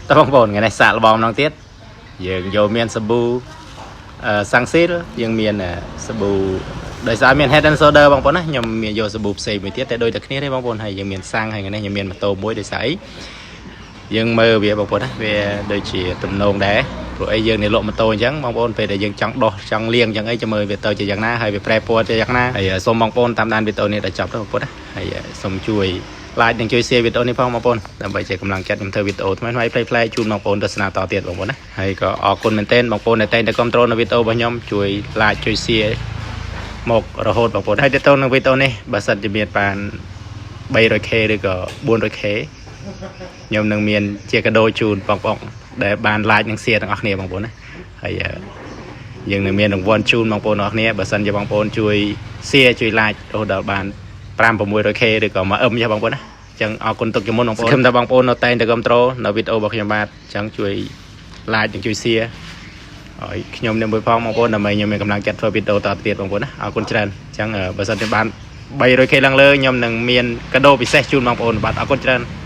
តើបងប្អូនថ្ងៃនេះសាកល្បងម្ដងទៀតយើងយកមានសាប៊ូអឺ Sunsilk យើងមានសាប៊ូដោយសារមាន Head and Shoulder បងប្អូនណាខ្ញុំមានយកសាប៊ូផ្សេងមួយទៀតតែដូចតែគ្នាទេបងប្អូនហើយយើងមានសាំងហើយថ្ងៃនេះខ្ញុំមានម៉ូតូមួយដោយសារអីយើងមើលវាបងប្អូនណាវាដូចជាទំនងដែរព្រោះអីយើងនេះលក់ម៉ូតូអញ្ចឹងបងប្អូនពេលដែលយើងចង់ដោះចង់លាងអញ្ចឹងអីចាំមើលវាទៅជាយ៉ាងណាហើយវាប្រែពណ៌ជាយ៉ាងណាហើយសូមបងប្អូនតាមដានវីដេអូនេះដល់ចប់ទៅបងប្អូនណាហើយសូមជួយ like និងជួយ share វីដេអូនេះផងបងប្អូនដើម្បីជាកម្លាំងចិត្តខ្ញុំធ្វើវីដេអូថ្មីៗប្លែកៗជូនបងប្អូនទស្សនាតទៀតបងប្អូនណាហើយក៏អរគុណមែនទែនបងប្អូនដែលតែងតែគាំទ្រនៅវីដេអូរបស់ខ្ញុំជួយ like ជួយ share មករហូតបងប្អូនហើយទៅនឹងវីដេអូនេះបើសិនជាមានបាន 300K ឬក៏ 400K ខ្ញុំនឹងមានជាកាដូជូនបងប្អូនដែលបាន like និង share ទាំងអស់គ្នាបងប្អូនណាហើយយើងនឹងមានរង្វាន់ជូនបងប្អូនទាំងអស់គ្នាបើសិនជាបងប្អូនជួយ share ជួយ like រហូតដល់បាន5 600K ឬក៏1 M ចាបងប្អូនណាអញ្ចឹងអរគុណទុកជាមុនបងប្អូនសង្ឃឹមថាបងប្អូននៅតែងតែគាំទ្រនៅវីដេអូរបស់ខ្ញុំបាទអញ្ចឹងជួយ like និងជួយ share ឲ្យខ្ញុំនឹងមួយផងបងប្អូនដើម្បីខ្ញុំមានកម្លាំងចិត្តធ្វើវីដេអូតទៅទៀតបងប្អូនណាអរគុណច្រើនអញ្ចឹងបើសិនជាបាន 300K ឡើងលើខ្ញុំនឹងមានកាដូពិសេសជូនបងប្អូនបាទអរគុណច្រើន។